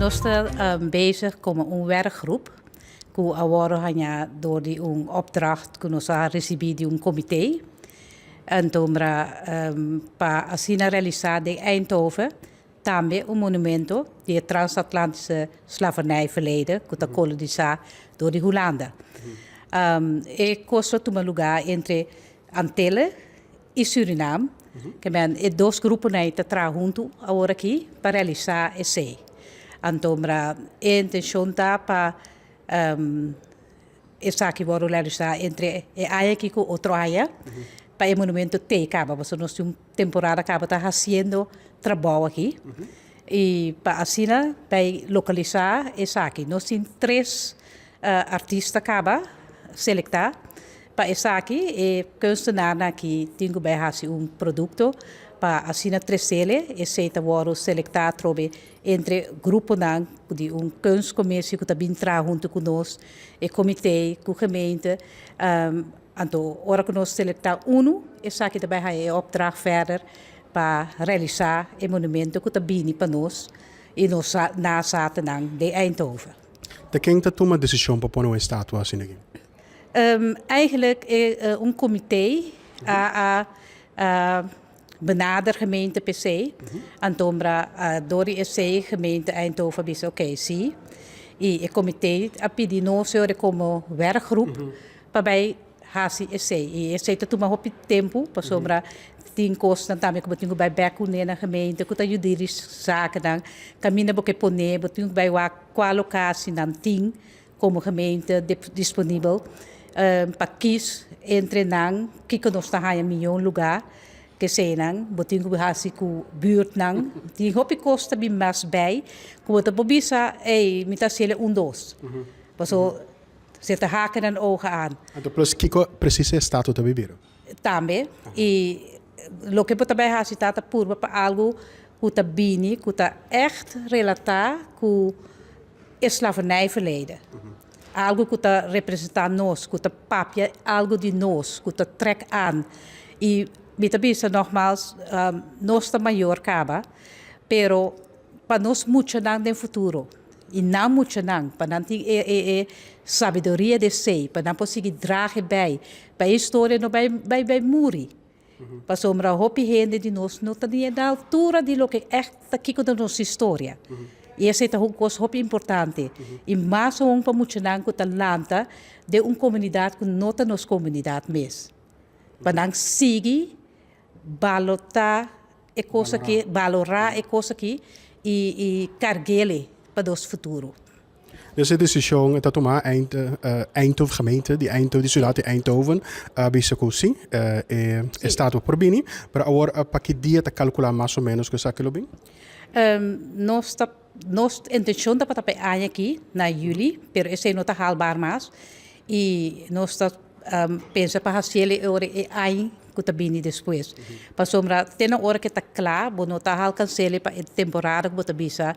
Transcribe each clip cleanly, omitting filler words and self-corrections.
Nos ta bezig komo un werkgroep ku a wòrdu hañá dor di un opdracht ku nos a risibí di un komité. Antombra pa asina realisá den Eindhoven tambe un monumento di e transatlantische slavernijverleden ku ta kolonisá dor di Hulanda. E kos lo tuma lugá entre Antille i Surinam. Ke men e dos gruponan ei ta traha huntu awor aki pa realisá esei. Antombra e intenshon ta pa esaki wòrdu realisá entre e aña aki ku otro aña pa e monumento tei kaba pasobra nos tin un temporada kaba ta hasiendo trabou aki i pa asina bai lokalisá esaki. Nos tin tres artista kaba selektá pa esaki. E kunstenaarnan aki tin ku bai hasi un produkto pa asina tresele. Esei ta wòrdu selektá atrobe entre gruponan di un kunstcommissie ku ta bin traha huntu ku nos, e komité ku gemeente. Anto ora ku nos selektá unu, esaki ta bai haña e opdracht verder pa realisá e monumento ku ta bini pa nos i nos nazatennan den Eindhoven. Ta ken ta tuma desishon pa pone un estatua asina aki? Eigenlijk un komité a benader gemeente p'esei. Antombra dor di esei gemeente Eindhoven a bisa oké si. I e komité a pidi nos yori komo werkgroep pa bai hasi esei. I esei ta tuma hopi tempu pasobra tin kosnan tambe ku bo tin ku bai bèk kuné na gemeente ku ta yuda di zakennan. Kaminda bo ke pone bo tin ku bai wak kua lokasi nan tin komo gemeente disponibel pa kis entre nan kiko nos ta haña mihó lugá ke eseinan. Bo tin ku hasi ku bùrtnan. Tin hopi kos ta bin mas bei ku bo ta por bisa ey mi ta hasiel un dos. Pasobra se ta haken en ogen aan. Anto plus kiko presis e estatua ta bibir? Tambe. I loke bo ta bai hasi ta ta purba pa algu ku ta bini ku ta ègt relatá ku e slavernijverleden. Algu ku ta representá nos, ku ta papia algu di nos, ku ta trèk aan. I mi ta bisa nògmals, nos ta mayor kaba, pero pa nos muchanan den futuro i nan muchanan, pa nan tin e e e sabiduria di esei, pa nan por sigui draha e bei, pa e historia no bai bai bai muri. Pasobra hopi hende di nos no ta ni na altura di loke ègt ta kiko ta nos historia. I esei ta un kos hopi importante. I mas aun pa muchanan ku ta lanta den un komunidat ku no ta nos komunidat mes. Pa nan sigui balotá e kos aki, balorá e kos aki i i karg'el pa nos futuro. Dus e desishon ta tumá eind Eindhoven gemeente di Eindhoven di siudat di Eindhoven a bisa ku si e estatua por bini pero awor pa ki dia ta kalkulá mas o ménos ku esaki lo bin? Nos ta nos intenshon tabata pa e aña aki na yüli pero esei no ta haalbaar mas i nos ta pensa pa hasiel e ora e aña ku ta bini despues pasobra te na ora ku e ta kla bo no ta alkans'el pa e temporada ku bo ta bisa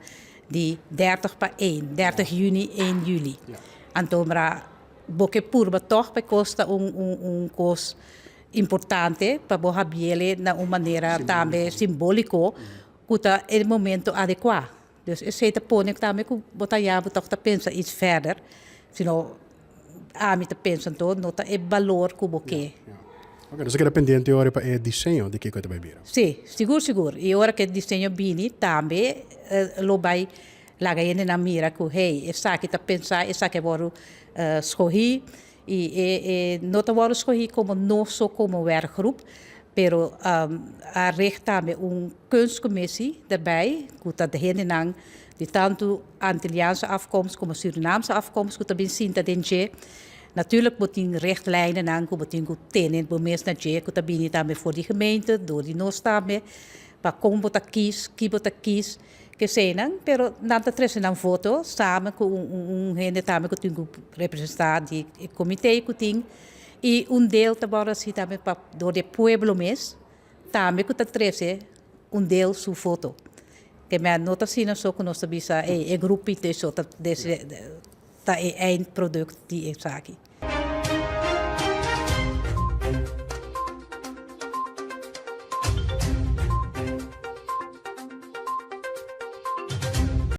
Di dertig pa ein, dertig juni, ein juli. Anto mra bo ke purba tòg pa e kos ta un un un kos importante pa bo habiele na un manera tambe simbóliko ku ta e momento adekuá. Dus esei ta pone tambe ku bo ta ya bo tòg ta pensa iets verder, sino ami ta pensa anto no ta e balor ku bo ke. Ok, nos a keda pendiente ora pa e diseño di kiko e ta bai bira. Sí, sigur sigur. I ora ku e diseño bini tambe lo bai laga hendenan mira ku hey, esaki ta pensá, esaki a wòrdu skohí i e e no ta wòrdu skohí komo nos so komo werkgroep, pero a richt tambe un kunstcommissie derbij ku ta hendenan di tantu Antilliaanse afkomst komo Surinaamse afkomst ku ta bin sinta den dje. Natuurlijk bo tin richtlijnennan ku bo tin ku tene bo mes na dje ku ta bini tambe for di gemeente, dor di nos tambe, pa kon bo ta kis, ki bo ta kis, keseinan. Pero nan ta trese nan voto samen ku un hende tambe ku tin ku representá di e komité ku tin. I un deel ta wòrdu hasi tambe pa dor di e pueblo mes tambe ku ta trese un deel su voto. Ke men no ta asina so ku nos ta bisa, ey, e grupito so ta ta e eindproduct di esaki.